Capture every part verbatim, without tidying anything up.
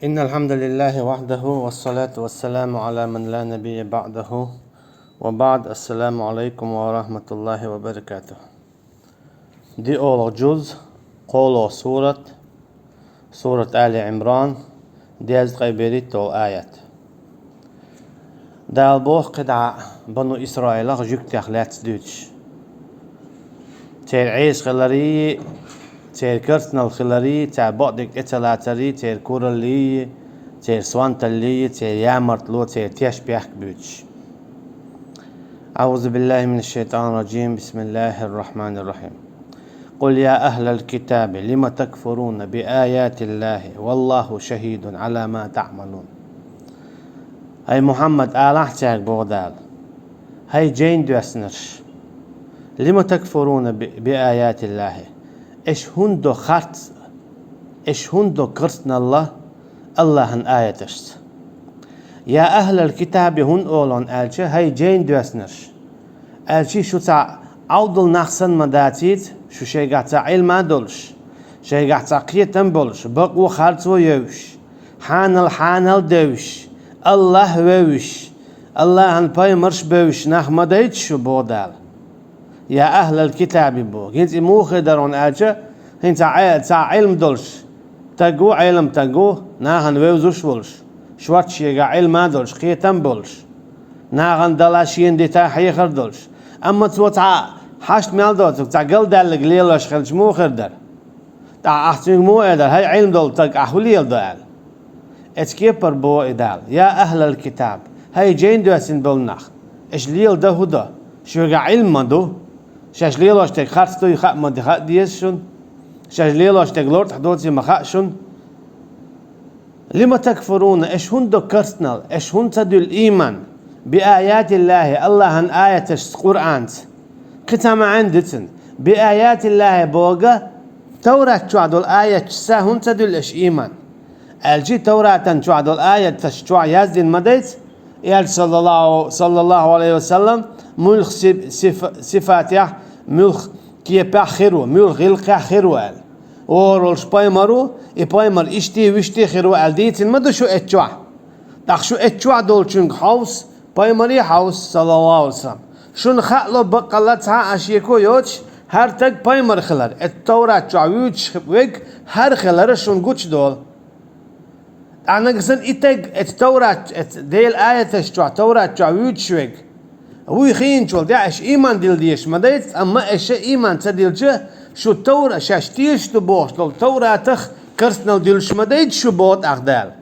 إن الحمد لله وحده والصلاة والسلام على من لا نبي بعده وبعد. السلام عليكم ورحمة الله وبركاته. ДиъолгӀа жуз, кхоалгӀа сурат, сурат Али Ӏимран, дезткъеи берхӀитталгӀа аят. Дала боху кхидӀа Бану Исраилах жуьгтех лаьцна дуьйцуш. Церан Ӏеса хиларий, церан керстанал хиларий, цара бакъдерг тӀе ца лацарий, церан кураллий, церан сонталлий, церан ямартло, церан теш-бехк буьйцуш. أعوذ بالله من الشيطان الرجيم. بسم الله الرحمن الرحيم. قل يا أهل الكتاب لم تكفرون بآيات الله والله شهيد على ما تعملون. ХӀай Мухьаммад, алахь цаьрга, боху Дала: хӀай жайна доьссинарш, لم تكفرون بآيات الله, аша хӀунда до харц, аша хӀунда до керстанал АллахӀан аяташца? Я ахӀлал китаби хӀунда олу аьлча, хӀай жайна доьссинарш, аьлча шу цхьа Ӏовдал нах санна ма дацийца, шу шайгахь цхьа Ӏилма а долуш, шайгахь цхьа кхетам а болуш, бакъо харцо а евзаш, хьанал хьанал а девзаш, АллахӀ а вевзаш, АллахӀан пайхамарш а бевзаш нах ма дайта шу, боху Дала. Я ахӀлал китаби боху. ХӀинца и муха хир дара аьлча, хӀинца цхьа Ӏе-, цхьа Ӏилма долуш стаг ву, Ӏелам стаг ву, нахана вевзаш а волуш, шортта шегахь Ӏилма а долуш, кхетам а болуш, нахана дала шена дита хьехар а долуш. Амма цо цхьа хьашт мел доцург, цхьа галдаьлларг лелош хилча муха хир дара? ТӀаккха ахь цуьнга муха эр дара: хӀай Ӏилма долу стаг, ахь хӀун леладо аьлла? Эцу кепара боху и Дала: я ахӀлал китаб, хӀай жайна доьссина болу нах, аша леладо хӀун до? Шуьгахь Ӏилма ма ду? Шаьш лелош дерг харц дуй хаа ма де-, хаа деза шуна? Шаьш лелош дерг лартӀахь доций ма хаьа шуна? Лима такфуруна, аша хӀунда до керстанал, аша хӀунда ца дуьллу ийман, би аятиллахӀи, АллахӀан аяташца, Къуръанца? Кхин цхьа маьӀна ду цуьнан. Би аятиллахӀи боху, Таврат чохь долу аяташца хӀунда ца дуьллу аша ийман? Аьлча Тавратан чохь долу аяташ чохь яздина ма дайца, Элча саллаллаху, саллаллаху алейхи ва саллам, муьлх сиф-, сиф-, сифатехь, муьлх кепехь хир ву, муьлх гӀиллакхехь хир ву аьлла. ВорхӀ волуш пайхамар ву, и пайхамар иштта, вуьшта хир ву аьлла дийцина ма ду шу эцу чохь? ТӀаккха шу эцу чохь долчуьнга хьовса, пайхамаре хьовса, саллаллаху алейхи ва саллам. Шуна хаало баккъалла цхьа а шеко йоцуш, хӀара стаг пайхамар хилар, эцу Таврат чохь вуьйцуш верг хӀара хилар шуна гучудолу. Ткъа нагахь санна и стаг эцу Таврат, эцу Делан аяташ чохь, Таврат чохь вуьйцуш верг вуй хиъначул тӀаьхьа аша ийман дилла дезаш ма дайта, амма аша ийман ца диллича, шу Тавра-, шаьш тешаш ду бохуш долу Тавратах керстанал дуьллуш ма дайта шу, боху тӀаккха Дала.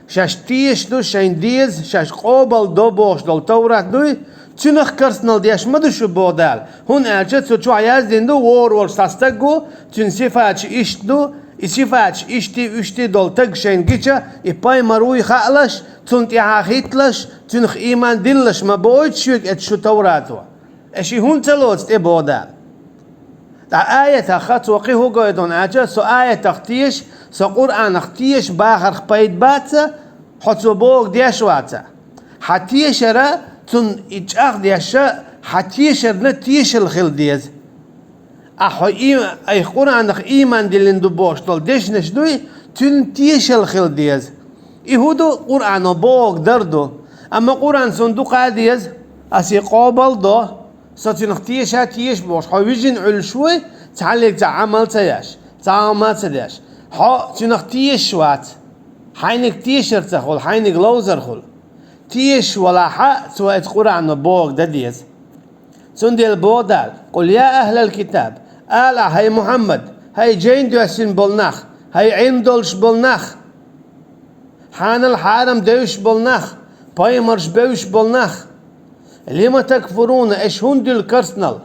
Шаьш тешаш ду, шайна деза, шаьш къобал до бохуш долу Таврат дуй, цуьнах керстанал деш ма ду шу, боху Дала. ХӀунда аьлча цу чохь яздина ду, ворхӀ волуш цхьа стаг ву, цуьнан сифаташ иштта ду, и сифаташ иштта, уьшта долу стаг шайна гича, и пайхамар вуй хаалаш, цунна тӀаьхьа хӀитталаш, цуьнах ийман диллалаш ма бохуьйту шуьга эцу шу Таврато. Аша и хӀунда ца лоцу тӀе, боху Дала? Ткъа аятах цо кхин хӀун гойту аьлча, со аятах теша, со Къуръанах теша бахарх пайда бац, хьо цо бохург деш вац. Хьан тешар, цунна и чӀагӀдеш, хьан тешарна тешалла хила деза. Ахьа хьо и-, айхьа Къуръанах ийман диллина ду бохуш долу дешнаш дуй, цуьнан тешалла хила деза. И хӀун ду, Къуръано бохург дар ду. Амма Къуръан суна дукха деза, аса и къобал до, со цуьнах теша а теша бохуш, хьо вижина Ӏуьллуш вуй, цхьаллиг цхьа Ӏамал ца еш, цхьа Ӏамал ца деш. Хьо цуьнах тешаш вац. Хьайниг тешар ца хуьлу, хьайниг ловзар хуьлу. Тешаш валахь а, цо эцу Къуръано бохург дан деза. Цундела боху Дала: «Къул я ахӀлал китаб», ала, хӀай Мухьаммад, хӀай жайна доьссина болу нах, хӀай Ӏилма долуш болу нах, хьанал хьарам девзаш болу нах, пайхамарш бевзаш болу нах, «лима такфуруна», аша хӀунда дуьллу керстанал?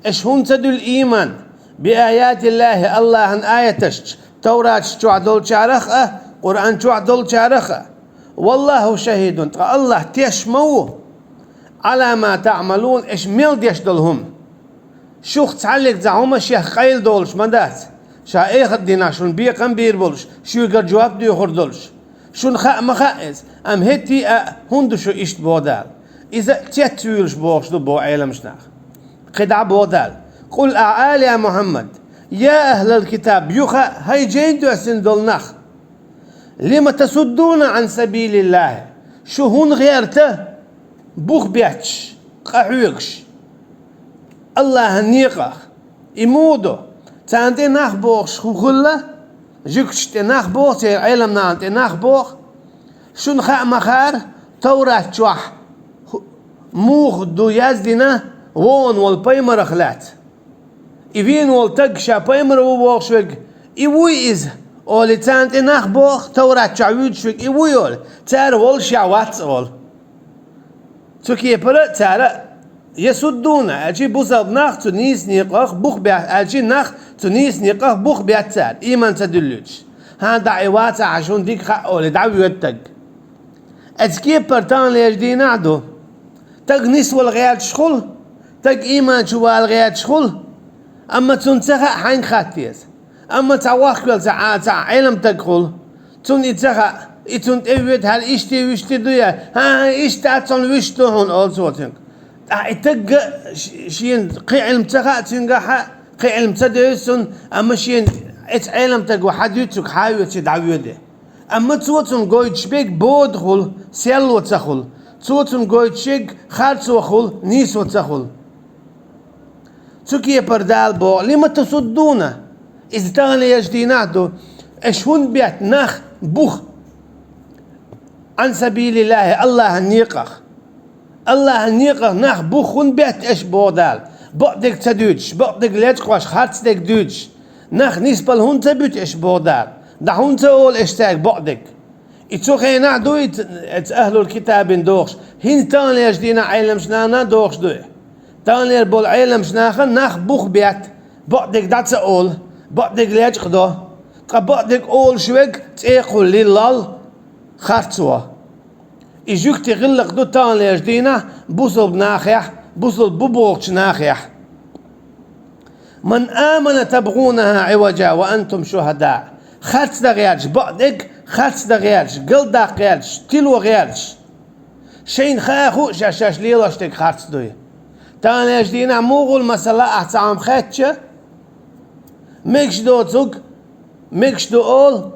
Аша хӀунда ца дуьллу ийман? «Би аятиллахӀи», АллахӀан аяташца, Тавраташ чохь долчарах а, Къуръан чохь долчарах а. «ВаллахӀу шахӀидун», ткъа АллахӀ теш ма ву, «Ӏала ма таӀмалун», аша мел деш долу хӀума. Шух цхьаллиг цхьа хӀума шех къайладолуш ма дац, ша эхарт дийнахь шуна бекхам бийр болуш, шуьгара жоп доьхур долуш. Шуна хаа ма хаьа иза, амма хӀетте а хӀунда ду шу иштта, боху Дала? Иза цецвуьйлуш бохуш ду, боху Ӏеламчу наха. КхидӀа боху Дала: «Къул», ала, я Мухьаммад, я ахӀлал китаб, юха а, хӀай жайна доьссина долу нах, «Лима тасуддуна ан сабилиллахи?» Шу хӀунда гӀерта бух бетташ, къахьоьгуш АллахӀан некъах? И муха ду? Царна тӀе нах бохуш хӀун хилла? Жуьгташна тӀе нах боху, церан Ӏеламнахана тӀе нах боху. Шуна хаа ма-хаъара, Таврат чохь хӀу-, муха ду яздина вон волу пайхамарах лаьцна? И вийна волу стаг ша пайхамар ву бохуш верг, и вуй иза, олий, царна тӀе нах боху, Таврат чохь вуьйцуш верг, и вуй, олий, цара волушехь вац, олу. Цу кепара цара, ясуддуна аьлча, бусалба нах цу нийса некъах бух бетта, аьлча, нах цу нийса некъах бух бетта цара, ийман ца дуьллуьйтуш. ХӀан, дӀа и вацахь, хьан шуна дика хаьа, олий, дӀавоьду стаг. Оцу кепара таханлерчу дийнахь ду. Стаг нисвала гӀерташ хуьлу, стаг ийман чу вала гӀерташ хуьлу, амма цунна ца хаьа, хьаьнга хатта деза. Амма цхьа вахкавелла цхьа Ӏа-, цхьа Ӏеламстаг хуьлу, цунна и ца хаьа, и цунна тӀе воьду, хӀара иштта, вуьшта ду я, хӀан, хӀан, иштта дац, цунна вуьшта ду хьуна, олу цо цуьнга. ТӀаккха и стагга ш-, шена кхин Ӏилма ца хаьа цуьнгахь, кхин Ӏилма ца девза цунна, амма шена оцу Ӏеламстага хьан дуьйцург хьан а оьций дӀавоьду. Амма цо цунна гойтуш берг бода хуьлу, серло ца хуьлу. Цо цунна гойтуш ерг харцо хуьлу, нийсо ца хуьлу. Цу кепара Дала боху: «Лима тасуддуна?» Иза таханлерчу дийнахь ду. Аша хӀунда бетта нах бух? Ан сабилиллахи, АллахӀан некъах. АллахӀан некъах нах бух хӀунда бетта аша, боху Дала? Бакъдерг ца дуьйцуш, бакъдерг лечкъош, харцдерг дуьйцуш, нах нисбала хӀунда ца буьту аша, боху Дала? ДӀа хӀунда ца олу аша цаьрга бакъдерг? И цу хенахь ду и ц-, оцу ахӀлул китабина дохуш, хӀинца таханлерчу дийнахь Ӏеламчу нахана а дохуш ду и. Таханлера болу Ӏеламчу нахана нах бух бетта, бакъдерг дӀа ца олу, бакъдерг лечкъадо, ткъа бакъдерг олуш верг цӀе кхуллий, лол, харцо. И жуьгти гӀиллакх ду таханлерчу дийнахь бусалба нахехь, бусалба бу бохучу нахехь. «Ман амана табгӀунаха Ӏиважа ва антум шухӀада». Харц дан гӀерташ, бакъдерг харц дан гӀерташ, галдаккха гӀерташ, тило гӀерташ. Шайна хаа хууш шаьш, шаьш лелош дерг харц дуй. Таханлерчу дийнахь муха хуьлу, масала, ахь цхьа хӀума хаьттича, мегаш доцург, мегаш ду олу,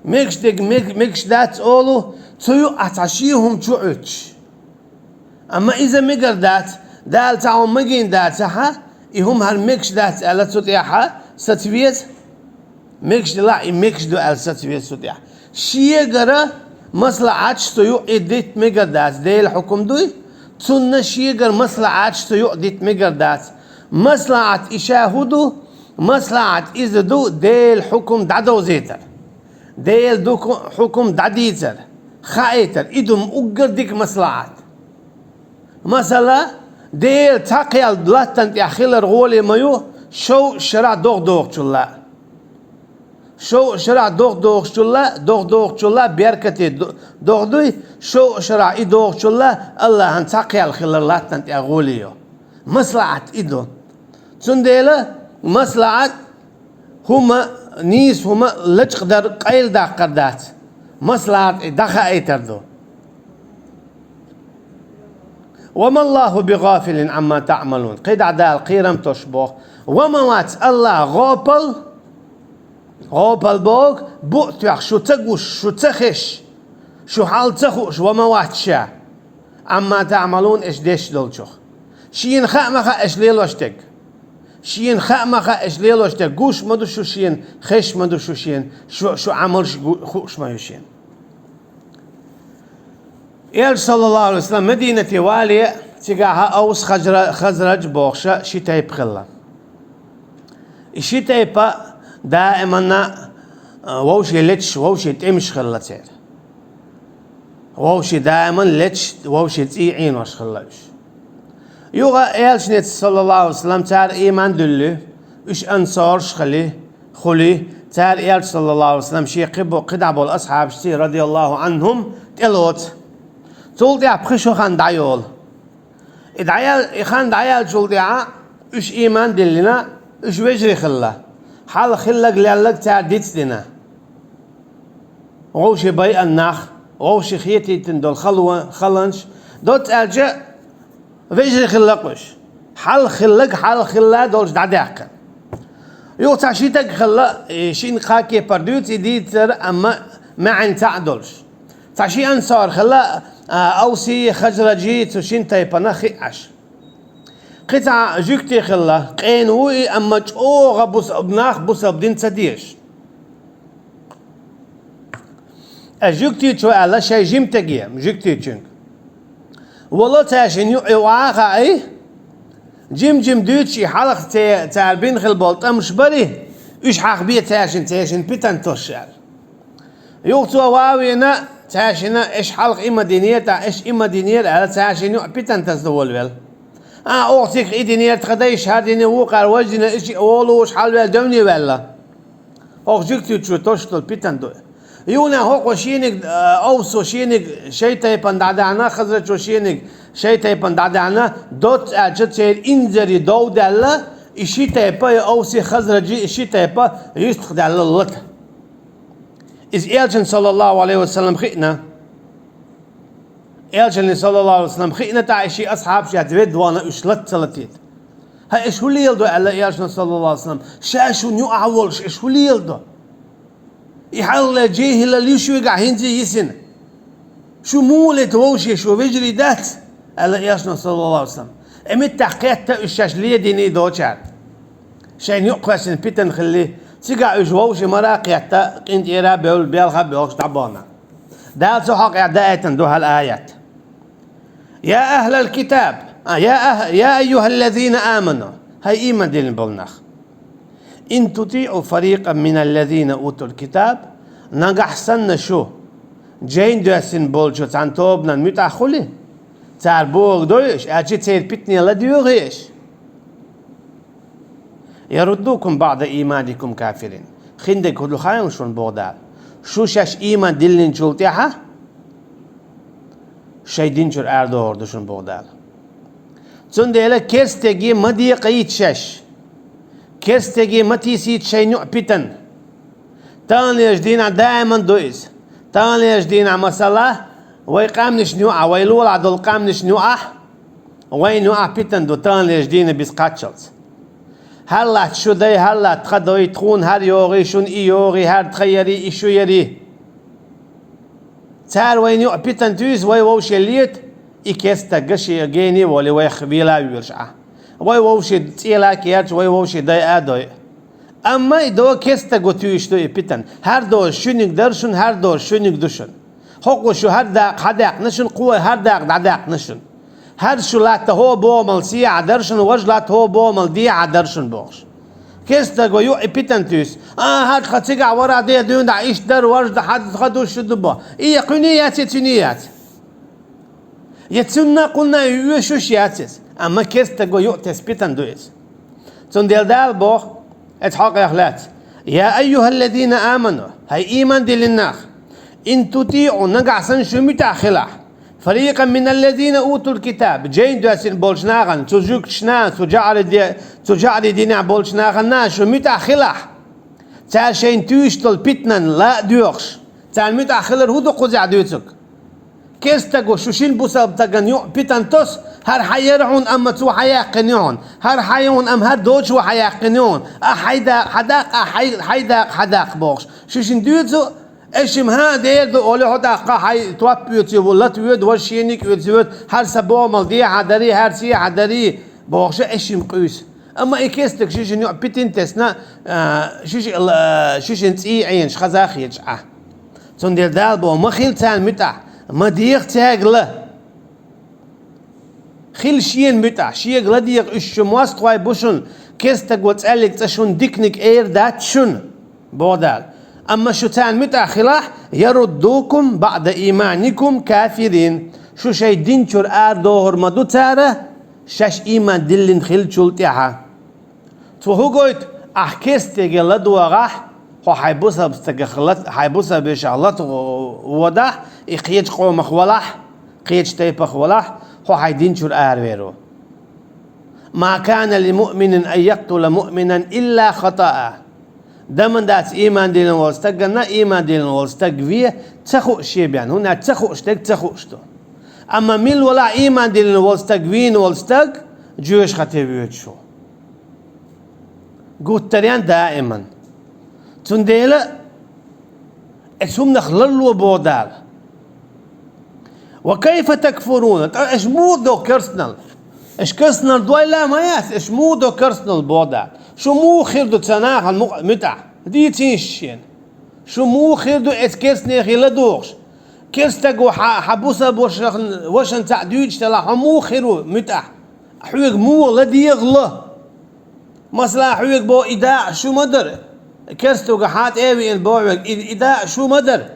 мегаш дерг мег-, мегаш дац олу, цу юкъахь цхьа шен хӀума чу Ӏуьттуш. Амма иза мегар дац, Дала цхьа хӀума магийна дацахь, и хӀума хӀара мегаш дац аьлла, цу тӀехь саца веза. Мегаш делахь, и мегаш ду аьлла саца веза цу тӀехь. Шегара маслахьаташ цу юкъа и дитта мегар дац, Делан хьукум дуй, цунна шегара маслахьаташ цу юкъа дитта мегар дац. Маслахьат и ша хӀун ду? Маслахьат иза ду Делан хьукум дӀадовзийтар. Делан дукха хьукум дӀадийцар, хаийтар, и ду уггар дика маслахьат. Масала, Дела цхьа кхел латтана тӀехь хилар гӀоле ма ю, шовзткъа шарахь догӀа дохучул а. Шовзткъа шарахь догӀа дохучул а, догӀа дохучул а беркате до-, догӀа дуй, шовзткъа шарахь и дохучул а АллахӀан цхьа кхел хилар латтана тӀехь гӀоле ю. Маслахьат и ду. Цундела маслахьат хӀума, нийса хӀума лачкъадар, къайладаккхар дац. Маслахьат и дӀахаийтар ду. «Ва маллаху бигъафилин амма таъмалун». КхидӀа Дала кхерам тосуш боху. Ва ма вац АллахӀ гӀопал, гӀопал боху, буъ тоьхна шу ца гуш, шу ца хезаш, шу хьал ца хууш, ва ма вац Ша. «Амма таъмалун», аша деш долчух. Шена хаа ма хаьа аша лелош дерг. Шена хаа ма хаьа аша лелош дерг. Гуш ма ду шу Шена, хезаш ма ду шу Шена, шу, шу Ӏамалш гу-, хууш ма ю Шена. Элча, саллаллаху алейхи ва саллям, Мединате вале, цигахьа Аус, Хазра-, Хазрадж бохуша ши тайпа хилла. И ши тайпа даиманна, а, вовше леташ, вовше тӀемаш хилла церан. Вовше даиман леташ, вовше цӀий Ӏенош хилла уьш. Юха Элчанца, саллаллаху алейхи ва саллям, цара ийман дуьлли, уьш ансорш хили, хули, цара Элча, саллаллаху алейхи ва саллям, шен кхибо-, кхидӀа болу асхьабашций, радияллаху анхум, тӀелоцу. Цул тӀаьхьа пхи шо хан дӀайолу. И дӀаял-, и хан дӀаяьллачул тӀаьхьа уьш ийман диллина, уьш вежарий хилла. Хьалха хиллаг-леллаг цара дицдина. Вовше байъан нах, вовше хетийтина долу хало-, халанаш, доцца аьлча, вежарий хилла-кх уьш. Хьалха хиллаг, хьалха хилла долуш дӀадаьккхина. Юха цхьа ши таг хилла, и шина кхаа кепара дуьйцу и дийцар, амма маьӀна цхьаъ долуш. Цхьа ши ансар хилла, а, Авси, Хазражи, цу шин тайпанах хиъаш. Кхин цхьа жуьгти хилла, къена ву и, амма чӀогӀа бусалба нах бусалба дин ца дезаш. Ас жуьгтичо аьлла шайн жимтаге, жуьгтичуьнга: «Вало, цаьршинна юкъе охьа а хаий, жим-жим дуьйцуш и хьалха це-, цара бина хилла болу тӀамаш барий, уьш хьахабе цаьршинна, цаьршинна питана тосуш», – аьлла. Юха цо ван а вийна, цаьршинна: «Аша хьалха и ма динера, тӀаккха аша и ма динера», – аьлла, цаьршинна юкъа питана таса волавелла. «А, оха цига и динера, тхан дайша хӀара дина, вукхара важа дина, и шиъ волуш хьалаваьлла, девне ваьлла». ХӀокху жуьгтичо тосуш долу питана ду. Юха хӀокхо шениг, а, Авсо шениг шайн тайпана дӀадаьхьна, Хазрачо шениг шайн тайпана дӀадаьхьна, доцца аьлча церан инзаре дов даьлла, и ши тайпа, и Авси, Хазражи, и ши тайпа юьстах даьлла лата. Иза Элчанна, саллаллаху Ӏалайхи ва саллам, хиъна. Элчанна, саллаллаху Ӏалайхи ва саллам, хиъна, тӀаккха и ши асхьабаш яц ведда вахана уьш лата ца латийта. «ХӀай, аша хӀун леладо?» – аьлла Элчано, саллаллаху Ӏалайхи ва саллам, «ша шуна юкъахь волуш, аша хӀун леладо? И хьалхалера жехӀилал ю шуьгахь хӀинца а йисина. Шу муха лета вовшех, шу вежарий дац?» – аьлла Элчано, саллаллаху Ӏалайхи ва саллам. И меттехь кхетта уьш шаьш ледийний доцчара. Шайна юкъа кхоьссина питана хилли, цигахь уьш вовшийн мара а кхетта, къинтӀера а бевлла, белха а боьлхуш дӀабахана. Дала цу хьокъехь даийтина ду хӀара аят: «Я ахӀлал китаб, а, я ах-, я айюхӀаллазина аману», хӀай ийман диллина болу нах, «ин тутиӀу фарикъан миналлазина утул китаб», нагахь санна шу жайн доьссина болчу цхьана тобанан муьтӀахь хуьлий, цара бохург дойуш, аьлча церан питане ладоьгӀий аша, «яруддукум баӀда ийманикум кафирин». Хиндерг хӀун ду хаьий шуна, боху Дала? Шу шаьш ийман диллинчул тӀаьхьа шайн дин чуьра арадохур ду шуна, боху Дала. Цундела керстаге ма декъийта шаьш. Керстаге ма тийсийта шайна юкъа питана. Таханлерчу дийнахь даиман ду иза. Таханлерчу дийнахь, масала, вай къаьмнашна юкъахь, вай лулахь долу къаьмнашна юкъахь, вайна юкъахь питана ду таханлерчу дийнахь бисина кхаччалц. ХӀара латта шу дай, хӀара латта тхан дой, тхуна хӀара йогӀий, шуна и йогӀий, хӀара тхан ярий, и шу ярий. Цара вайна юкъа питана туьйсу, вай вовше лета, и керста стаг шен гене а волий, вайх вела а воьлуш Ӏа. Вай вовше цӀела а керча, вай вовше дай а дой. Амма и до керста стаго туьйсуш ду и питана. ХӀара доза шуьниг дара шуна, хӀара доза шуьниг ду шуна. ХӀокхо шу хӀара дакъа хьадаьккхина шуна, кхо хӀара дакъа дӀадаьккхина шуна. ХӀара шу латта хӀо богӀамал сехьа дара шуна, важа латта хӀо богӀамал дехьа дара шуна бохуш. Керста стаго юкъа и питана туьйсу. А, хӀара тхан цигахь вара де дуьйна дӀа иштта дара, важа да хьан тхан душ шу ду бо. И я кхуьне яц, я цуьне яц. Я цунна а кхунна а оьшуш яц иза. Амма керста стаго юкъа тесна питана ду иза. Цундела Дала боху, эцу хьокъех лаьцна: «Я айюхӀаллазина аману», хӀай ийман диллина нах, «ин тутиӀу», нагахь санна шу муьтӀахь хилахь, «фарикъан миналлазина утул китаб», жайн доьссина болчу нахана, цу жуьгташна, цу жаӀари де-, цу жаӀари динехь болчу нахана шу муьтӀахь хилахь, цара шайна туьйсуш долу питанан ла а доьхуш, царна муьтӀахь хилар хӀун ду кхузахь дуьйцург? Керста стаго шу шина бусалба стагана юкъа питана тосу, хӀара хьан яра хьуна, амма цо хьан яьккхина ю хьуна, хӀара хьан ю хьуна, амма хӀара доцу вон хьан яьккхина ю хьуна, ахь хьайн дакъа хьан даккха, ахь хьайн, хьайн дакъа хьан даккха бохуш. Шу шина дуьйцу, аша-м хӀан дера ду олий хьо тӀаккха, хьайн топ оьций ву, лата воьду, важа шениг оьций воьду, хӀара сан богӀамал дехьа дарий, хӀара сехьа дарий бохуш, аша-м къуьйсу. Амма и керста стаг ши шина юкъа питана тесна, а, ши ши-, а, ши шина цӀий Ӏенаш хаза а хеташ Ӏа. Цундела Дала боху, ма хила царна муьтӀахь, ма деха цаьрга ла. Хила шена муьтӀахь, шега ладегӀа уьш шу мостагӀий бу шуна, керста стаго цӀаьллиг цкъа шуна диканиг эр дац шуна, боху Дала. Амма шу царна муьтӀахь хилахь, «яруддукум баӀда ийманикум кафирин», шу шайн дин чуьра арадохур ма ду цара, шаьш ийман диллина хиллачул тӀаьхьа. Цо хӀун гойту? Ахь керста стаге ладогӀахь, хьо хьайн бусалба стагах лат-, хьайн бусалба вешех лата водахь, и кхечу къомах валахь, кхечу тайпах валахь, хьо хьайн дин чуьра аравер ву. «Ма кана ли муъминин ан якътула муъминан илла хатаа». Дан ма дац ийман диллина волу стагана ийман диллина волу стаг вен ца хууш шен бен, хӀунда аьлча ца хууш дерг ца хууш ду. Амма мила валахь ийман диллина волу стаг вийна волу стаг жоьжахате воьдуш ву. Гуттаренна даиман. Цундела Эцу хӀуманах ларло, боху Дала. «Ва кайфа такфурун», ткъа аша муха до керстанал? Аша керстанал дойла а ма яц, аша муха до керстанал, боху Дала. Шу муха хир ду цу нахана мукъа-, муьтӀахь? Дийцийша шена. Шу муха хир ду эцу керстанех ладугӀуш? Керстаг ву хьан, хьан бусалба вашан, вашан цхьаъ дуьйцуш делахь, хьо муха хир ву муьтӀахь? Хьоьга муха ладегӀало? Масала, хьоьга боху, и дакъа шу ма дара. Керстага хьан тӀе а веана боху хьоьга, и, и дакъа шу ма дара.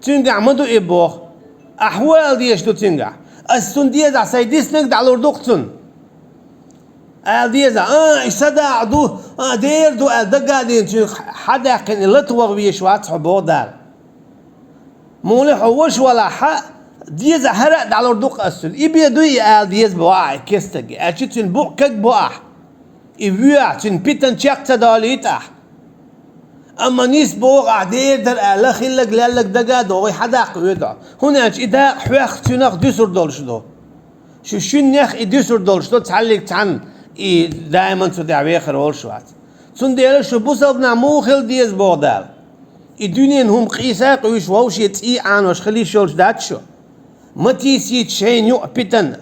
Цуьнгахь ма ду и боху. Ахьа хӀун ала дезаш ду цуьнгахь? Ас цунна дезахь, сайн диснарг дӀалур ду-кх цунна. Ала деза, а, и сан дакъа ду, а, дера ду аьлла дагадийна цуьнга хьадаьккхина, и лата ваха везаш вац хьо, боху Дала. Муьлхха хьо ваша валахь а, деза хӀара а дӀалур ду-кх ас цунна. И бен дуй и ала деза боху ахь и керстаге, аьлча цуьнан букъ каг бу ахь. И воьхь, цуьнан питана чекх ца долуьйту ахь. Амма нийса боху ахь дера дара аьлла, хилларг, лелларг дага а догӀий, хьадаккха оьду хьо. ХӀунда аьлча и дакъа хьоьх цуьнах дуьсур долуш ду. Шу шиннех и дуьсур долуш ду, цхьаллиг цхьанна и даиман цу тӀехь вехар волуш вац. Цундела шу бусалба нах муха хила деза, боху Дала? И дуьненан хӀума къийса а къуьйсуш, вовшийн цӀий Ӏанош хила йиш йолуш дац шу. Ма тийсийта шайна юкъа питана,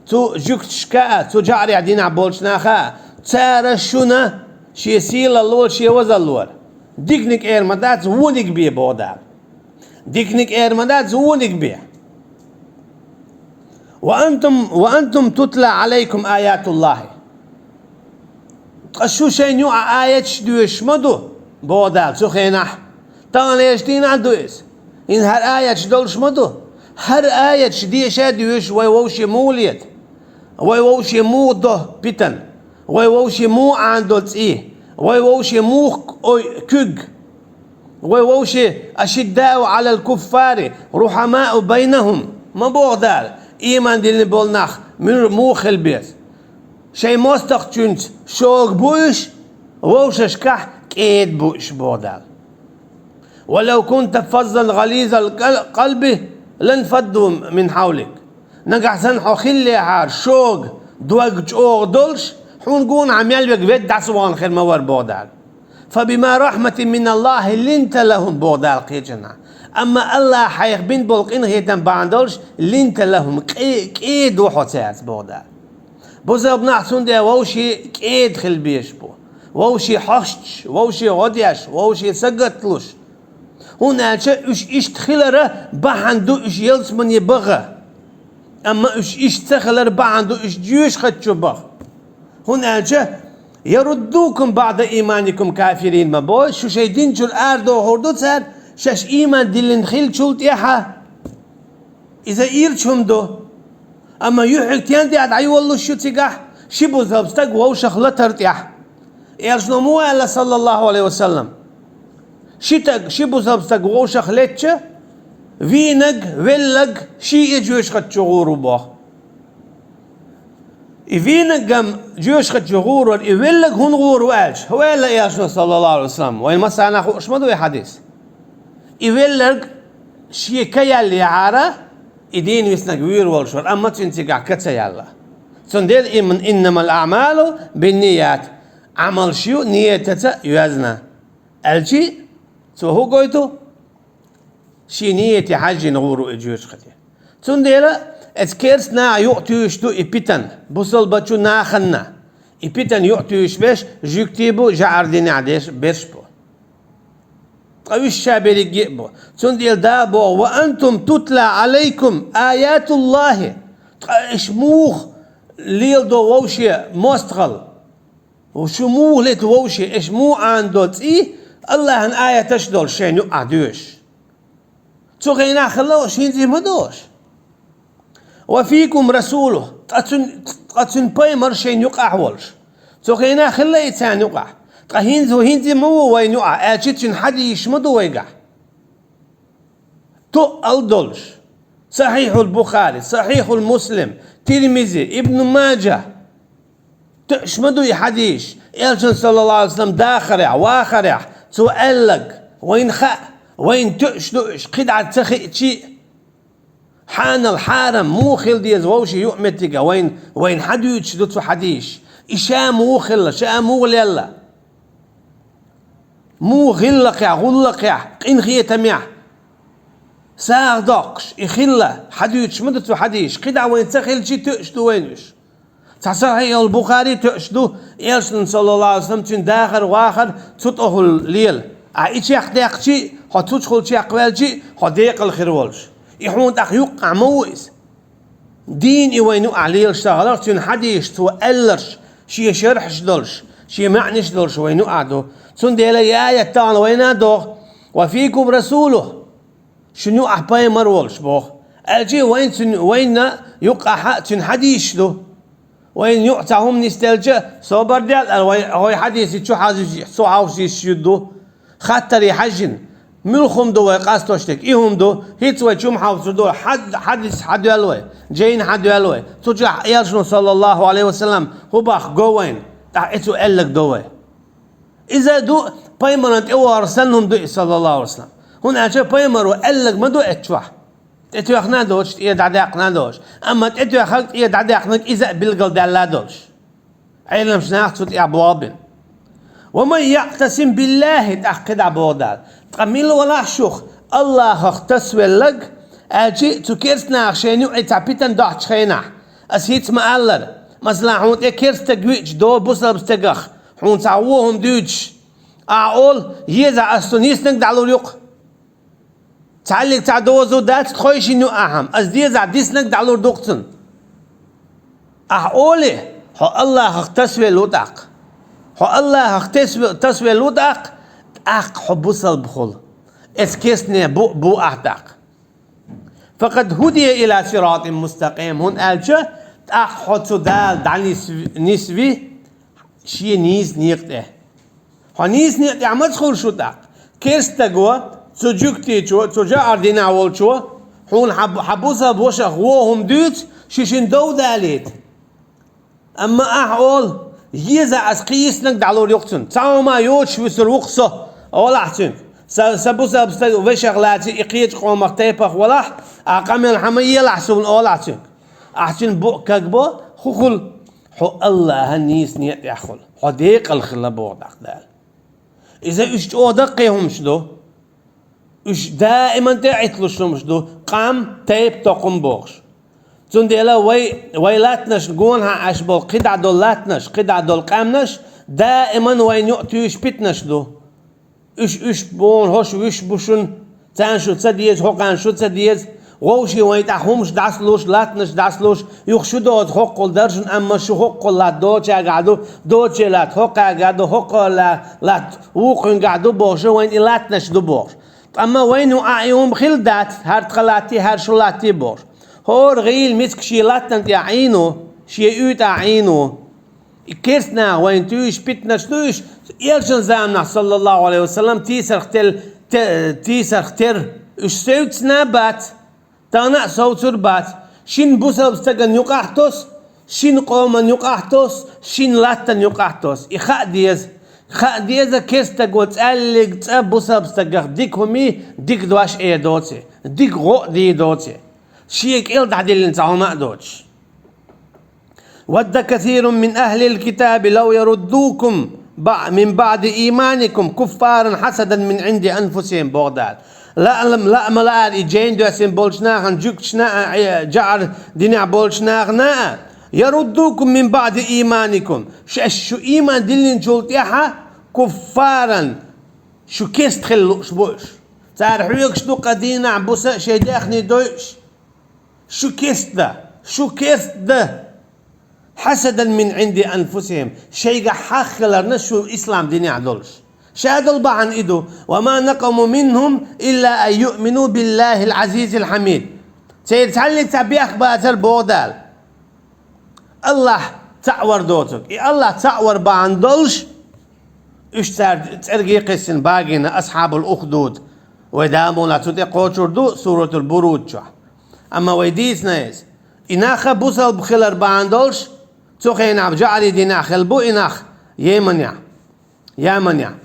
цу жуьгташка а, цу жаӀарехь динехь болчу наха а, цара шуна шен сийлаллора, шен вазаллора. Диканиг эр ма дац, вониг бе, боху Дала. Диканиг эр ма дац, вониг бе. «Ва антум, ва антум тутла Ӏалайкум аятуллахи». Ткъа шу шайна юкъахь аяташ доьшуш ма ду, боху Дала, цу хенахь. Таханлерчу дийнахь а ду иза. ХӀинца хӀара аяташ долуш ма ду. ХӀара аяташ деша а доьшуш вай вовшийн муха лета? Вай вовшийн муха до питана? Вай вовшийн муха Ӏанадо цӀий? Вай вовшийн муха ой куьг? Вай вовшийн «ашиддау Ӏалал куффари, рухьамау байнахум» ма боху Дала, ийман диллина болу нах муьр-, муха хила беза? Шайн мостагӀчуьнца шога бу уьш, вовшашкахь кӀеда бу уьш, боху Дала. «Ва лав кунта фаззан гӀализал кал-, къалби ланфадду мин хьавлик». Нагахь санна хьо хиллехьара шога, дог чӀогӀа долуш, хьуна гонахьа мел верг ведда дӀасавахана хир ма вара, боху Дала. «Фабима рахьматин миналлахи линта лахум», боху Дала кхечанхьа. Амма Аллахьа хьайх бина болу къинхетам бахьана долуш, линта лахум, кӀе-, кӀеда ву хьо цаьрца, боху Дала. Бусалба нах цундела вовшийн кӀеда хила безаш бу. Вовшийн хьоштуш, вовшийн гӀо деш, вовшийн сагатлуш. ХӀунда аьлча уьш иштта хилара бахьана ду уьш ялсамане баха. Амма уьш иштта ца хилара бахьана ду уьш жоьжахати чу баха. ХӀунда аьлча «яруддукум баъда ийманикум кафирин» ма бой, шу шайн дин чуьра арадохур ду цара, шаьш ийман диллина хиллачул тӀаьхьа. Иза ирча хӀума ду. Амма юьхьиг тен тӀехь дӀайолалуш ю цигахь, ши бусалба стаг вовшах латар тӀехь. Элчано муха аьлла, саллаллаху Ӏалайхи ва саллам? Ши стаг, ши бусалба стаг вовшах летча, вийнаг, веллаг ший а жоьжахати чу гӀур ву боху. И вийнаг-м жоьжахати чу гӀур вара, и веллаг хӀунда гӀур ву аьлча, хӀун аьлла Элчано, саллаллаху Ӏалайхи ва саллам? Вайн массарна хууш ма ду и хьадис. И велларг шен ка яьллехьара, и дийна виснарг вуьйр волуш вара, амма цуьнан цигахь ка ца яьлла. Цундела иман «иннамал аъмалу бинният», Ӏамалш ю ниятаца йоьзна. Аьлчи, цо хӀун гойту? Шен нияте хьаьжжина гӀур ву и жоьжахати. Цундела эцу керста наха юкъа туьйсуш ду и питан, бусалбачу наханна. И питан юкъа туьйсуш берш жуьгтий бу, жаӀар динехь деш берш бу. Ткъа уьш ша берриге а бу. Цундела Дала боху: «Ва антум тутла Ӏалайкум аятуллахи». Ткъа аша муха леладо вовше мостагӀалла? Шу муха лету вовше, аша муха Ӏанадо цӀий, Аллахьан аяташ а долуш шайна юкъахь доьшуш? Цу хенахь хилла уьш, хӀинца а ма ду уьш. «Ва фийкум расулу», ткъа цуьнан, ткъа цуьнан пайхамар шайна юкъахь а волуш. Цу хенахь хилла и царна юкъахь. Ткъа хӀинца, хӀинца а ма ву вайна юкъахь, аьлчи цуьнан хьадисаш ма ду вайгахь. Тоъал долуш. Сахьихьул Бухари, Сахьихьул Муслим, Тирмизи, Ибн Маджа. Тоьаш ма ду и хьадисаш. Элчан, саллаллаху Ӏалайхи ва саллам, дахарехь, вахарехь, цо аьлларг, вайна хаьа, вайна тоьаш ду уьш, кхидӀа ца хиъчи а. Хьанал, хьарам муха хила деза вовшийн юкъаметтига, вайна, вайна хьадуьйцуш ду цу хьадисаш. И ша муха хилла, ша муха лелла? Муха гӀиллакхехь, гӀуллакхехь, къинхетамехь, сагӀа доккхуш, и хилла, хьадуьйцуш ма ду цу хьадисаш, кхидӀа вайн ца хилчи тоьаш ду вайна уьш. Цхьа сахьихь йолу Бухари тоьаш ду, Элчанан, саллаллаху Ӏалайхи ва саллам, цуьнан дахар, вахар цу тӀехула лела. Ахьа и чекхдеккхичи, хьо цу чухула чекхваьлчи, хьо декъала хир волуш. И хьуна тӀаккха юккъехь ма ву иза. Дийна и вайна юкъахь лелаш ца хиларх, цуьнан хьадисаш, цо аьлларш, шен шархьаш долуш, шен маьӀнаш долуш вайна юкъахь ду. Цундела и аят тахана вайна а доху: «Ва фийкум расулухӀ». Шуна юкъахь пайхамар волуш боху. Аьлчи вайн цуьнан, вайна юккъахь цуьнан хьадисаш ду. Вайна юкъа цхьа хӀума нисделча, собар де аьлла, вай, вай хьадисий чу хьовсийша ю ду. Хаттаре хьаьжжина, муьлха хӀума ду вай къастош дерг, и хӀума ду, хӀинца вай чу ма хьовсур ду, хьад-, хьадис хьадоьлла вай, жайна хьадоьлла вай. Цу чохь Элчано, саллаллаху Ӏалайхи ва саллам, хӀун боху го вайна, тӀаккха и цо аьлларг до вай. Иза ду пайхамарна тӀе вахар санна хӀума ду и, саллаллаху Ӏалайхи ва саллам. ХӀунда аьлча пайхамаро аьлларг ма ду эцу чохь. ТӀетоьхна а доцуш, тӀера дӀадаьккхина а доцуш. Амма тӀетоьхнарг, тӀера дӀадаьккхинарг иза а билгалдаьлла а долуш. Ӏеламчу наха цу тӀехь болх бина. «Ва ман яӀтасим биллахӀи», тӀаккха кхидӀа боху Дала. Ткъа мила валахь шух, Аллахах тасвелларг, аьлчи цу керста наха шайна юкъе цхьа питана дохьучу хенахь. Ас хӀинца ма-аллара, масала, хьуна тӀе керста стаг веача, до бусалба стагах, хьуна цхьа вон хӀума дуьйцуш, ахьа олу: «Еза, ас цунна йиснарг дӀалур ю-кх». Цхьаьллиг цхьа дозу дац тхойшинна ю ахьа, ас дезахь диснарг дӀалур ду-кх цунна. Ахьа олий, хьо Аллахах тасвелла ву тӀаккха. Хьо Аллахах тасве-, тасвелла ву тӀаккха, тӀаккха хьо бусалба хула. Эцу керстане бу, бу ахьа тӀаккха. «Факъад хӀудия ила сиратин мустакъим», хӀунда аьлча тӀаккха хьо цу Дала дӀанис-, нисви шен нийса некъа тӀе. Хьо нийса некъа тӀехь маца хуьлуш ву тӀаккха? Керста стаго, цу жуьгтичо, цу жаӀар динехь волчо, хьуна хьан, хьан бусалба вашах вон хӀума дуьйцу, шу шина дов далийта. Амма ахьа олу: «Еза, ас кхин йиснарг дӀалур ю-кх цунна. Цхьа хӀума йоцуш вуьсур ву-кх со», олахь цуьнга. Сан, сан бусалба стаг вешах лаций и кхечу къомах, тайпах валахь, ахьа къамел хьан ма елахь суна, олахь цуьнга. Ахьа цуьнан букъ кагбо, хӀун хуьлу? Хьо Аллахьан нийса некъа тӀехь хуьлу. Хьо декъала хила боху тӀаккха Дала. Иза уьш чӀогӀа даккхий хӀумаш ду. Уьш даиман тӀеӀитталуш хӀумаш ду, къам, тайпа, токхам бохуш. Цундела вай, вай латтанашна гонахьа Ӏаш болу кхидӀа долу латтанаш, кхидӀа долу къаьмнаш даиман вайн юкъа туьйсуш питанаш ду. Уьш, уьш боху, хӀорш вуьш бу шуна, царна шу ца деза, хӀокхарна шу ца деза, вовшийн вайн тӀехь хӀумаш дӀасалуш, латтанаш дӀасалуш, юха шу доцу хӀоккхул даржана, амма шу хӀоккхул латта доцучаьргахь ду, доцучеран латта хӀокхаьргахь ду, хӀокхаран ла-, латта вукхуьнгахь ду бохуш, вайн и латтанаш ду бохуш. Амма вайна юкъахь и хӀума хилла дац, хӀара тхан латтий, хӀара шу латтий бохуш. ХӀора гӀийла миска шен латтана тӀехь Ӏийна ву, шен уьйтӀахь Ӏийна ву. И керста наха вайна туьйсуш питанаш ду уьш, Элчан заманахь, саллаллаху Ӏалайхи ва саллам, тийсарх тел-, те-, тийсарх тера. Уьш севцна а бац, тахана а совцур бац. Шина бусалба стагана юкъахь тосу, шина къомана юкъахь тосу, шина латтана юкъахь тосу. И хаа деза. Хаа деза, керста стаго цӀаьллиг цӀа бусалба стагах дика хӀумий, дика дош эр доций, дика гӀо а дийр доций. Шен кӀел дӀадиллина цхьа хӀума а доцуш. «Вадда касирун мин ахлил китаби лав яруддукум ба-, мин баъди ийманикум куффаран хьасадан мин Ӏинди анфусихим», боху Дала. Лаам, лаам лаар и жайна доьссина болчу нахана, жуьгташна а, э, жаӀар динехь болчу нахана а, «яруддукум мин баъди ийманикум», шаьш шу ийман диллинчул тӀаьхьа, «куффаран», шу керста хила лууш бу уьш. Цара хьоьгуш ду къа дийнахь буса а шайн даьхний дойуш. Шу керста, шу керста. «Хьасадан мин Ӏинди анфусихим», шайгахь хьагӀ хиларна шу ислам динехь долуш. Ша долу бахьана и ду: «Ва ма накъаму минхум илла ан юъмину биллахил Ӏазизил хьамид». Церан цхьаьллиг цхьа бехк бацара боху Дала. Аллахь цхьаъ вар доцург. И Аллахь цхьаъ вар бахьана долуш, уьш цара цӀерге кхиссина багийна, асхьабул ухдуд. Вай Дала мукъ лахь цу тӀе кхочур ду Суратул Буруд чохь. Амма вай дийцина иза. И нах а бусалба хилар бахьана долуш, цу хенахь жаӀарийн динехь хилла бу и нах Йеманехь, Яманехь.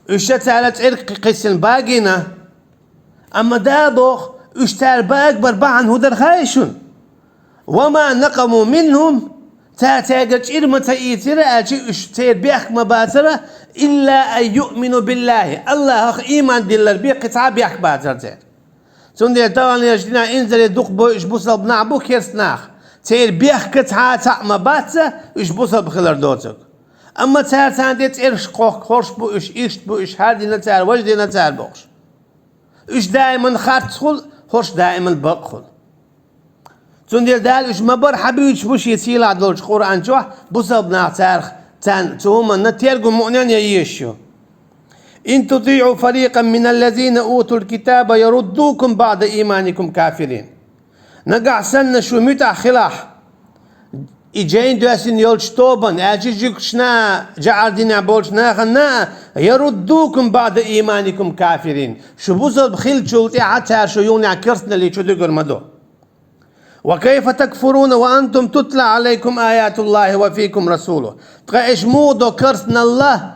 Уьш а цара цӀерга кхи-, кхиссина багийна. Амма Дала боху, уьш цара багабар бахьана хӀун дара хаьий шуна? «Ва ма накъаму минхум», цара цаьрга чӀир ма ца ийцира аьлча, уьш церан бехк ма бацара, «илла ан юъмину биллахи», Аллахьах ийман диллар бен кхин цхьа а бехк бацара церан. Цундела таханлерчу дийнахь инзаре дукха бой уьш бусалба нах бу, керста нах. Церан бехкаца цхьа а цхьаъ ма бац, уьш бусалба хилар доцург. Амма цара царна тӀе цӀераш кхохку, хӀорш бу уьш, иштта бу уьш, хӀара дина цара, важа дина цара бохуш. Уьш даиман харц хуьлу, хӀорш даиман бакъ хуьлу. Цундела Дала уьш ма-барра хьабуьйцуш бу шен сийлахь долчу Къуръан чохь, бусалба нах царах, царна цу хӀуманна тергам муънен ян езаш ю. «إن تطيعوا فريقا من الذين أوتوا الكتاب يردوكم بعد إيمانكم كافرين». Нагахь санна шу муьтӀахь хилахь, и жайна доьссина йолчу тобанна, аьлча жуьгташна а, жаӀар динехь болчу нахана а, «يردوكم بعد إيمانكم كافرين». Шу бусалба хиллачул тӀаьхьа цара шу юханехь керстаналле чу дуьгур ма ду. «وكيف تكفرون وأنتم تتلى عليكم آيات الله وفيكم رسوله». Ткъа аша муха до керстаналла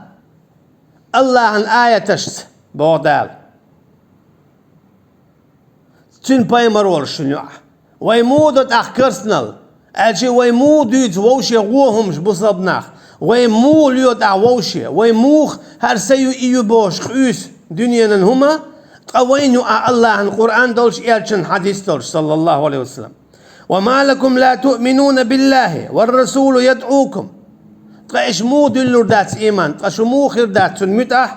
АллахӀан аяташца, боху Дала. Цуьнан пайхамар волуш шуна юкъахь. Вай муха до тӀаккха керстаналла? Аьлча вай муха дуьйцу вовше вон хӀумаш бусалба нах? Вай муха лоьху тӀаккха вовше? Вай муха хӀара са ю, и ю бохуш къуьйсу дуьненан хӀума? Ткъа вайна юкъахь АллахӀан Къуръан долуш, элчан хьадис долуш, саллаллаху Ӏалайхи ва саллам. «وما لكم لا تؤمنون بالله والرسول يدعوكم». Ткъа аша муха дуьллур дац ийман, ткъа шу муха хир дац цунна муьтӀахь?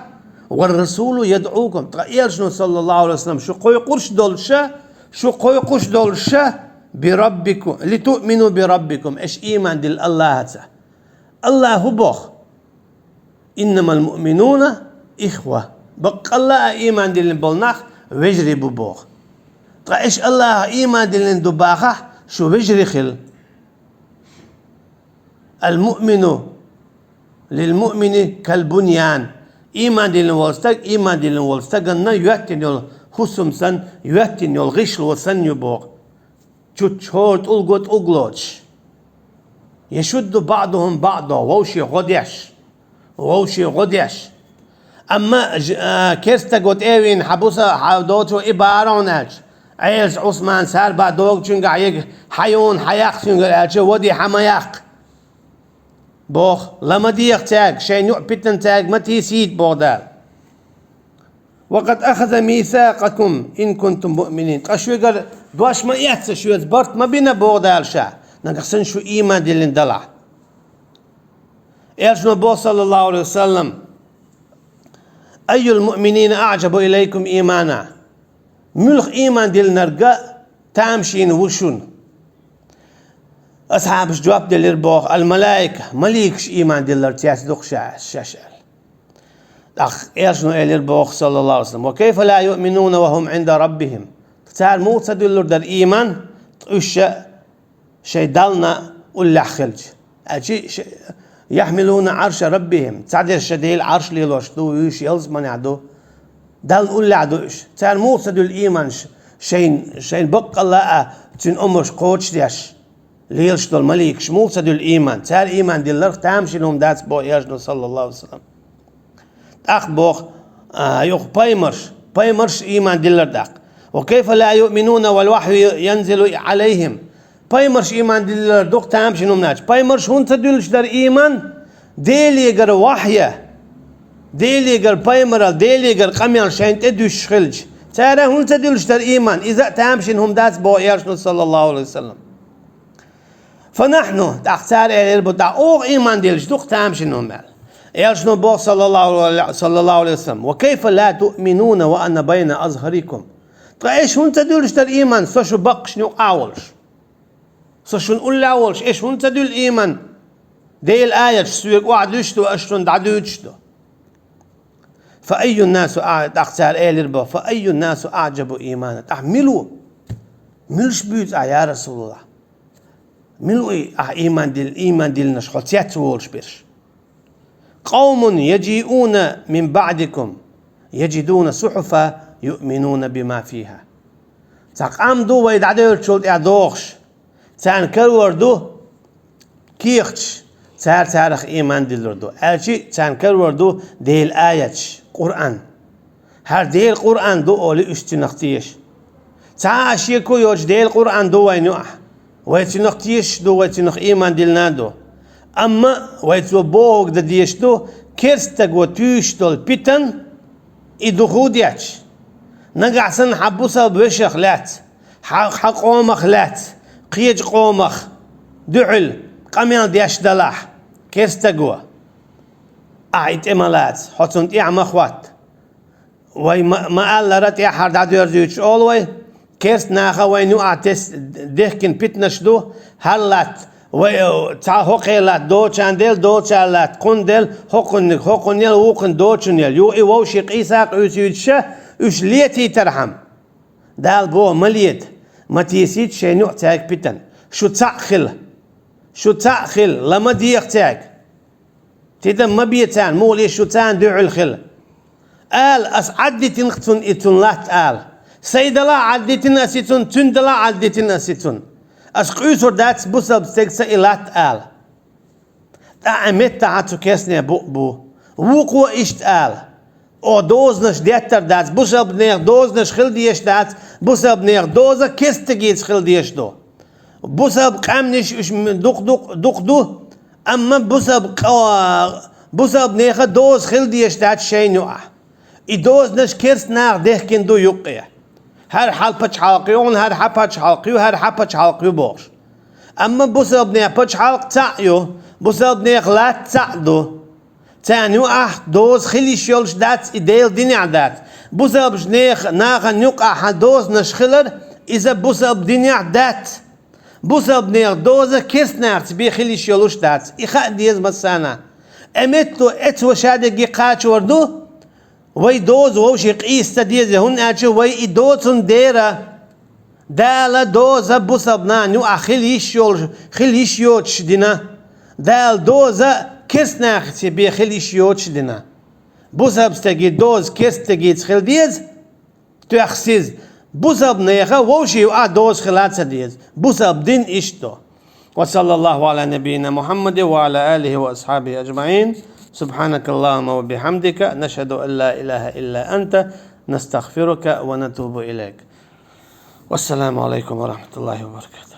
«والرسول يدعوكم». Ткъа элчано, саллаллаху Ӏалайхи ва саллам, шу кхойкхуш долуша, шу кхойкхуш долуша, «بربكم، لتؤمنوا بربكم», аша ийман дилла АллахӀаца. АллахӀа хӀун боху? «إنما المؤمنون إخوة». Баккъалла а ийман диллина болу нах вежарий бу боху. Ткъа аша АллахӀах ийман диллина ду бахахь, шу вежарий хила. «المؤمن للمؤمن كالبنيان». Ийман диллина волу стаг, ийман диллина волу стаганна йоьттина йолу хӀусам санна, йоьттина йолу гӀишло санна ю боху. Чучча хӀора тӀулго тӀулг лоцуш. «يشد بعضهم بعضا», вовше гӀо деш. Вовше гӀо деш. Амма ж-, а, керстаго тӀе а вийна, хьан буса, хьан доцо и бахьара хьуна аьлча, Ӏелас Ӏусман сарба догучуьнгахь ега, хьан юна, хьан яккха цуьнгара аьлча, вади хьан ма яккха. Боху, ла ма деха цаьрга, шайн юкъа питана цаьрга ма тийсийта, боху Дала. «وقد أخذ ميثاقكم إن كنتم مؤمنين». Ткъа шуьгара дош ма эцна, шуьца барт ма бина, боху Дала ша, нагахь санна шу ийман диллина далахь. Элчано боху, саллаллаху Ӏалайхи ва саллам: «أي المؤمنين أعجب إليكم إيمانا». Муьлха ийман диллинарг тамашийна ву шуна? Асхьабаша жоп делира боху: «Ал-малаика», маликаш ийман диллар цецдуху ша, шаьш аьлла. ТӀаккха элчано элира боху, саллаллаху Ӏалайхи ва саллам: «وكيف لا يؤمنون وهم عند ربهم». Цара муха ца дуьллур дара ийман, уьш ша шайн Дална уллехь хилча? Аьлча ша: «يحملون عرش ربهم», цхьадерш ша Дела Ӏарш лелош ду, вуьйш ялсаманехь ду. Дална уллехь ду уьш. Цара муха ца дуьллу ийман ш-, шайн, шайн баккъалла а цуьнан омраш кхочушдеш? Лелаш долу маликаш муха ца дуьллу ийман? Цара ийман дилларх тамашийна хӀума дац, боху элчано, саллаллаху Ӏалайхи ва саллам. ТӀаккха боху, а, юха пайхамарш, пайхамарш ийман диллар тӀаккха. «وكيف لا يؤمنون والوحي ينزل عليهم». Пайхамарш ийман диллар дукха тамашийна хӀума дац. Пайхамарш хӀунда ца дуьллуш дара ийман? Делегара вахья, Делегара пайхамарал, Делегара къамел шайна тӀе дуьсуш хилча, цара хӀунда ца дуьллуш дара ийман? Иза а тамашийна хӀума дац, боху элчано, саллаллаху Ӏалайхи ва саллам. «فنحن», тӀаккха цара элира бу, тӀаккха оха ийман диллаш дукха тамашийна хӀума аьлла. Элчано боху, саллаллаху Ӏалайхи, саллаллаху Ӏалайхи ва саллам: «وكيف لا تؤمنون وأنا بين أظهركم». Ткъа аша хӀунда ца дуьллуш дара ийман, со шу баккхашна юкъахь а волуш? Со шуна уллехь а волуш, аша хӀунда ца дуьллу ийман? Делан аяташ соьга охьадуьсуш ду, аша шуна дӀадуьйцуш ду. «فأي الناس أع-», тӀаккха цара элира боху: «فأي الناس أعجب إيمانا». ТӀаккха мила ву? Муьлш буьйцу ахь, я Расулаллах? Мила ву и ахь ийман дил-, ийман диллинарш, хьо цецволуш берш? «قوم يجيئون من بعدكم يجدون صحفا يؤمنون بما فيها». Цхьа къам ду вай дӀадевллачул тӀаьхьа дохуш, царна карор ду кехаташ, цара царах ийман диллур ду. Аьлча а царна карор ду Делан аяташ, Къуръан. ХӀара Делан Къуръан ду олий уьш цуьнах теша. Цхьа а шеко йоцуш Делан Къуръан ду вайна юкъахь. Вай цуьнах тешаш ду, вай цуьнах ийман диллина а ду. Амма вай цо бохург дан дезаш ду, керстаго туьйсуш долу питан, и духу детташ. Нагахь санна хьан бусалба вешех лаьцна, хьан, хьан къомах лаьцна, кхечу къомах дуьхьал къамел деш далахь, керстаго, ахь и тӀе ма лаца, хьо цунна тӀаьхьа ма хӀотта. Вай ма, ма-аллара, тӀаьххьара дӀадоьрзуьйтуш олу вай, керст наха вайна юкъахь тес-, дехкина питанаш ду, хӀара латта, вай, э, цхьа хӀокхе латта доцучарна делла, доцучара латта кхунна делла, хӀокхунниг хӀокхунна елла, вукхунна доцучунна елла. Юха и вовшийн къийса а къуьйсуьйтуш, уьш летийтархьама, Дала боху: «Ма лета, ма тесийта шайн юкъа цаьрга питана. Шу цхьаъ хила. Шу цхьаъ хила, ла ма деха цаьрга. Тидам ма бе царна, муха ле шу царна дуьхьал хила». Ала, ас Ӏаддитина цунна и цунна латта ала. Сайн дала а Ӏаддитина ас и цунна, цуьнан дала а Ӏаддитина ас и цунна. Ас къуьйсур дац бусалба стегца и латта ала. ТӀаккха меттахьа цу керстне бу а бу. Вукхо иштта ала: «О, дозанаш деттар дац, бусалбанех дозанаш хила дезаш дац, бусалбанех доза керстагица хила дезаш ду. Бусалба къаьмнаш уьш м-, дукха-дукха, дукха ду, амма бусалба къа-, бусалбанеха доза хила дезаш дац шайна юкъахь». И дозанаш керст наха дехкина ду юккъе. ХӀара хьан пачхьалкх ю, хӀара хьан пачхьалкх ю, хӀара хьан пачхьалкх ю бохуш. Амма бусалбанех пачхьалкх цхьаъ ю, бусалбанех латта цхьаъ ду. Царна юкъахь доза хила йиш йолуш дац, и Делан динехь дац. Бусалбанех нахана юкъахь хьан дозанаш хилар, иза бусалба динехь дац. Бусалбанех доза керст нахаца бен хила йиш йолуш дац. И хаа деза массарна. Э, метто эцо шадерриге кхачор ду, вай доза вовшийн къийса ца деза, хӀунда аьлча вай и доцун дера, Дала доза бусалба нахана юкъахь хила йиш йолуш, хила йиш йоцуш дина. Дала доза керст нахаца бен хила йиш йоцуш дина. Бусалба стеган доза керст стегица хила деза, тоьхсиза, бусалбанеха вовшийн юкъахь доза хила ца деза. Бусалба дин иштта ду. وصلى الله على نبينا محمد وعلى آله وأصحابه أجمعين. سبحانك اللهم وبحمدك، نشهد أن لا إله إلا أنت، نستغفرك ونتوب إليك. والسلام عليكم ورحمة الله وبركاته.